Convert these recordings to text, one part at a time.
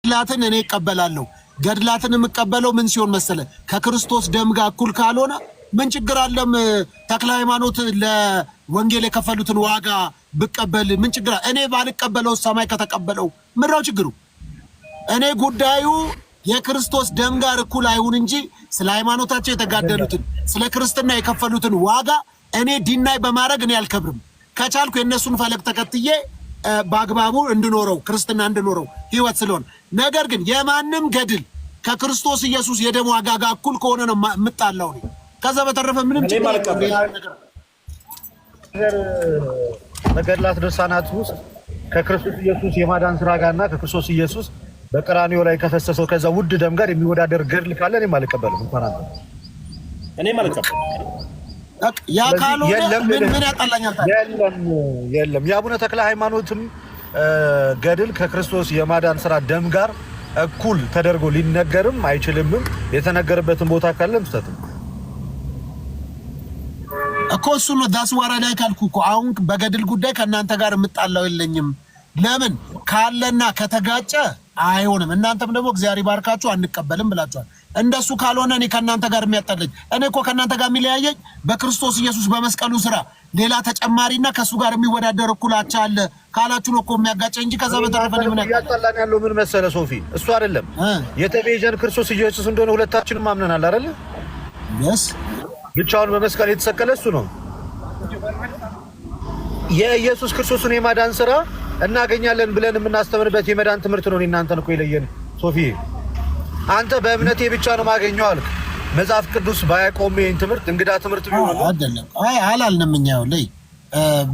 ገድላትን እኔ እቀበላለሁ። ገድላትን የምቀበለው ምን ሲሆን መሰለ? ከክርስቶስ ደም ጋር እኩል ካልሆነ ምን ችግር አለም? ተክለ ሃይማኖት ለወንጌል የከፈሉትን ዋጋ ብቀበል ምን ችግር አለ? እኔ ባልቀበለው ሰማይ ከተቀበለው ምንድነው ችግሩ? እኔ ጉዳዩ የክርስቶስ ደም ጋር እኩል አይሁን እንጂ ስለ ሃይማኖታቸው የተጋደሉትን፣ ስለ ክርስትና የከፈሉትን ዋጋ እኔ deny በማድረግ እኔ አልከብርም። ከቻልኩ የእነሱን ፈለግ ተከትዬ በአግባቡ እንድኖረው፣ ክርስትና እንድኖረው ህይወት ስለሆነ። ነገር ግን የማንም ገድል ከክርስቶስ ኢየሱስ የደም ዋጋ ጋር እኩል ከሆነ ነው የምጣላው እኔ። ከዛ በተረፈ ምንም እኔም ችግር የለውም። አልቀበልም። ሌላ ነገር ነገር በገድላት ድርሳናት ውስጥ ከክርስቶስ ኢየሱስ የማዳን ስራ ጋርና ከክርስቶስ ኢየሱስ በቀራንዮ ላይ ከፈሰሰው ከዛ ውድ ደም ጋር የሚወዳደር ገድል ካለ እኔም አልቀበልም። እንኳን አንተ። እኔም አልቀበልም። በቃ ያ ስለዚህ ካልሆነ የለም ምን ልልህ ምን ያጣላኛል ታዲያ? የለም፣ የለም። የአቡነ ተክለ ሃይማኖትም ገድል ከክርስቶስ የማዳን ስራ ደም ጋር እኩል ተደርጎ ሊነገርም አይችልምም። የተነገረበትን ቦታ ካለም ስህተት ነው። እኮ እሱ ነው that's what I like ካልኩ እኮ። አሁን በገድል ጉዳይ ከእናንተ ጋር የምጣላው የለኝም። ለምን ካለና ከተጋጨ አይሆንም። እናንተም ደግሞ እግዚአብሔር ይባርካችሁ አንቀበልም ብላችኋል። እንደሱ ካልሆነ እኔ ከእናንተ ጋር የሚያጣለኝ፣ እኔ እኮ ከእናንተ ጋር የሚለያየኝ በክርስቶስ ኢየሱስ በመስቀሉ ስራ ሌላ ተጨማሪና ከእሱ ጋር የሚወዳደር እኩላቻ አለ ካላችሁ ነው እኮ የሚያጋጨኝ እንጂ ከዛ በተረፈ እኔ ምን ያጣላል? እያጣላን ያለው ምን መሰለ ሶፊ፣ እሱ አይደለም፣ የተቤዠን ክርስቶስ ኢየሱስ እንደሆነ ሁለታችንም አምነናል አይደለ? Yes. ብቻውን በመስቀል የተሰቀለ እሱ ነው። የኢየሱስ ክርስቶስን የማዳን ስራ እናገኛለን ብለን የምናስተምርበት የመዳን ትምህርት ነው። እኔ እናንተን እኮ የለየን ሶፊ። አንተ በእምነቴ ብቻ ነው ማገኘው አልክ። መጽሐፍ ቅዱስ ባያቆም ይሄን ትምህርት እንግዳ ትምህርት ቢሆን አይደለም። አይ አላልንም። እኛ ላይ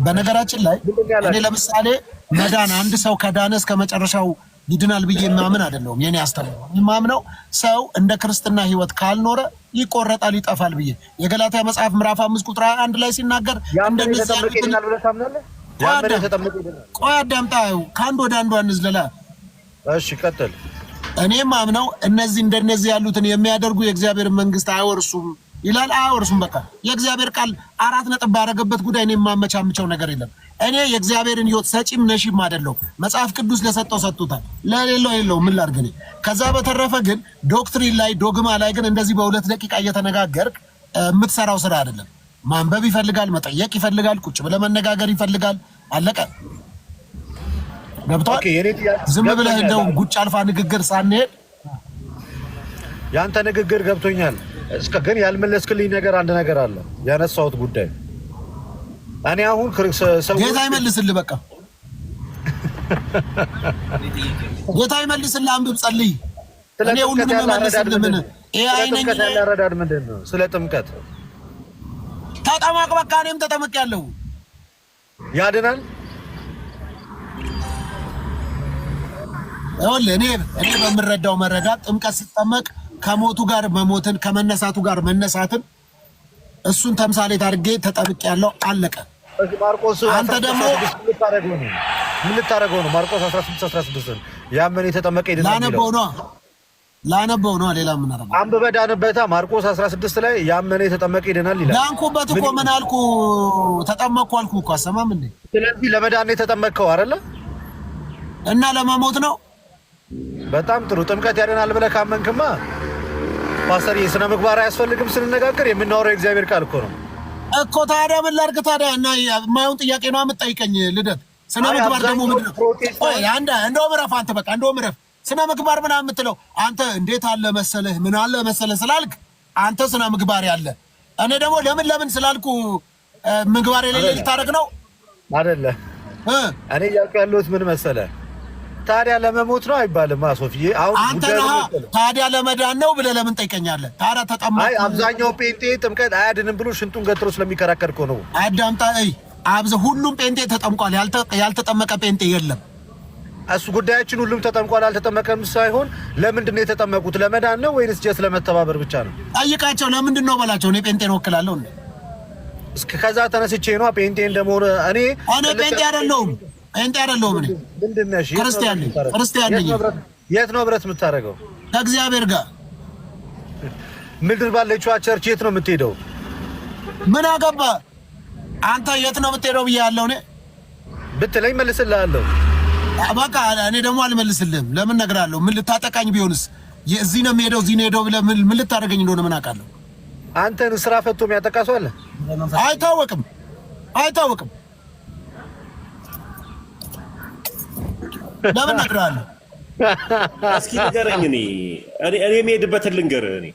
በነገራችን ላይ ምንድን ነው ያላችሁ? እኔ ለምሳሌ መዳን፣ አንድ ሰው ከዳነ እስከ መጨረሻው ይድናል ብዬ የማምን አይደለሁም። የኔ አስተምሮ የማምነው ሰው እንደ ክርስትና ሕይወት ካልኖረ ይቆረጣል፣ ይጠፋል ብዬ የገላትያ መጽሐፍ ምዕራፍ 5 ቁጥር 1 ላይ ሲናገር ያመነ እንደነዚህ የተጠመቀ ያሉትን ይድናል ብለህ ታምናለህ? ቆይ ያመነ አዳም፣ የተጠመቀ ይድናል። ቆይ አዳምጣ። ከአንድ ወደ አንዱ አንዝለላ። እሺ ቀጥል። እኔም አምነው እነዚህ እንደነዚህ ያሉትን የሚያደርጉ የእግዚአብሔር መንግስት አይወርሱም ይላል። አያወርሱም። በቃ የእግዚአብሔር ቃል አራት ነጥብ ባደረገበት ጉዳይ እኔ የማመቻምቸው ነገር የለም። እኔ የእግዚአብሔርን ሕይወት ሰጪም ነሺም አይደለሁም። መጽሐፍ ቅዱስ ለሰጠው ሰጥቶታል፣ ለሌለው የለው። ምን ላድርግ እኔ? ከዛ በተረፈ ግን doctrine ላይ፣ ዶግማ ላይ ግን እንደዚህ በ2 ደቂቃ እየተነጋገርክ የምትሰራው ስራ አይደለም። ማንበብ ይፈልጋል፣ መጠየቅ ይፈልጋል፣ ቁጭ ብለህ መነጋገር ይፈልጋል። አለቀ። ገብቶሃል? Okay፣ የኔ ጥያቄ ዝም ብለህ ገብቶኛል። እንደው ጉጭ አልፋ ንግግር ሳንሄድ ያንተ ንግግር ገብቶኛል። እስከ ግን ያልመለስክልኝ ነገር አንድ ነገር አለ። ያነሳሁት ጉዳይ እኔ አሁን ሰዎች ጌታ ይመልስልህ። በቃ ጌታ ይመልስልህ። አንብብ፣ ጸልይ። ስለ እኔ ጥምቀት ሁሉንም ያለ አረዳድ እመልስልህ። ምን ምንድን ነው? AI ስለ ነኝ? ጥምቀት ያለ አረዳድ ምንድን ነው? ስለ ጥምቀት። ተጠመቅ። በቃ እኔም ተጠምቄያለሁ። ያድናል? ይኸውልህ፣ እኔ በምረዳው መረዳት ጥምቀት ሲጠመቅ ከሞቱ ጋር መሞትን፣ ከመነሳቱ ጋር መነሳትን እሱን ተምሳሌት አድርጌ ተጠምቄያለሁ። አለቀ። እዚህ ማርቆስ አንተ ደግሞ 16 ምን ልታደርገው ነው? ምን ልታደርገው ነው? ማርቆስ 16 16 ያመነ የተጠመቀ ይድናል ላነበው የሚለው ነዋ፣ ላነበው ነዋ። ሌላ ምን አደረገው? አንብበህ ዳንበታ። ማርቆስ 16 ላይ ያመነ የተጠመቀ ይድናል ይላል። ዳንኩበት እኮ። ምን አልኩ? ተጠመቅኩ አልኩ እኮ። አሰማም እንዴ? ስለዚህ ለመዳን ነው የተጠመቅከው አይደለ? እና ለመሞት ነው። በጣም ጥሩ። ጥምቀት ያድናል ብለህ ካመንክማ ፓስተር የስነ ምግባር አያስፈልግም። ስንነጋገር የምናወራው የእግዚአብሔር ቃል እኮ ነው። እኮ ታዲያ ምን ላድርግ ታዲያ? እና የማየውን ጥያቄ ነው የምትጠይቀኝ ልደት። ስነ አይ ምግባር ደግሞ አብዛኛው ምንድን ነው? ፕሮቴስታንት ቆይ አንድ እንደውም እረፍ አንተ፣ በቃ እንደውም እረፍ። ስነ ምግባር ምናምን የምትለው አንተ እንዴት አለ መሰለህ፣ ምን አለ መሰለህ ስላልክ አንተ ስነ ምግባር ያለ፣ እኔ ደግሞ ለምን ለምን ስላልኩ ምግባር የሌለ ልታደርግ ነው? አይደለ? እ? እኔ እያልኩ ያለሁት ምን መሰለህ፣ ታዲያ ለመሞት ነው አይባልም። ሶፊዬ አሁን አንተ ጉዳዩ ነህ። ምን መሰለህ? ታዲያ ለመዳን ነው ብለህ ለምን ጠይቀኛለህ? ታዲያ አይ ተጠመቅኩ። አብዛኛው ጴንጤ ጥምቀት አያድንም ብሎ ሽንጡን ገትሮ ስለሚከራከር እኮ ነው። አዳምጣ። እይ አብዘ ሁሉም ጴንጤ ተጠምቋል። ያልተጠመቀ ጴንጤ የለም። እሱ ጉዳያችን ሁሉም ተጠምቋል አልተጠመቀም ሳይሆን ለምንድን ነው የተጠመቁት? ለመዳን ነው ወይንስ just ለመተባበር ብቻ ነው? ጠይቃቸው። ለምንድን ነው በላቸው። እኔ ጴንጤን ወክላለሁ እንዴ? እስከ ከዛ ተነስቼ ነው ጴንጤ እንደመሆነ እኔ እኔ ጴንጤ አይደለሁም። ጴንጤ አይደለሁም። እኔ ምንድን ነሽ? የት ነው ክርስቲያን ነኝ። ህብረት የምታደርገው? ክርስቲያን ነኝ። የት ነው ህብረት የምታደርገው? ከእግዚአብሔር ጋር። ምድር ባለችዋ church የት ነው የምትሄደው? ምን አገባ አንተ የት ነው የምትሄደው ብዬ ያለው እኔ ብትለኝ መልስልሃለሁ። በቃ እኔ ደግሞ አልመልስልህም። ለምን እነግርሃለሁ? ምን ልታጠቃኝ ቢሆንስ? እዚህ ነው የምሄደው እዚህ ነው የሄደው ብለህ ምን ልታደርገኝ እንደሆነ ምን አውቃለሁ? አንተን ስራ ፈቶ የሚያጠቃ ሰው አለ? አይታወቅም፣ አይታወቅም። ለምን እነግርሃለሁ? እስኪ ንገረኝ። እኔ እኔ የምሄድበትን ልንገርህ። እኔ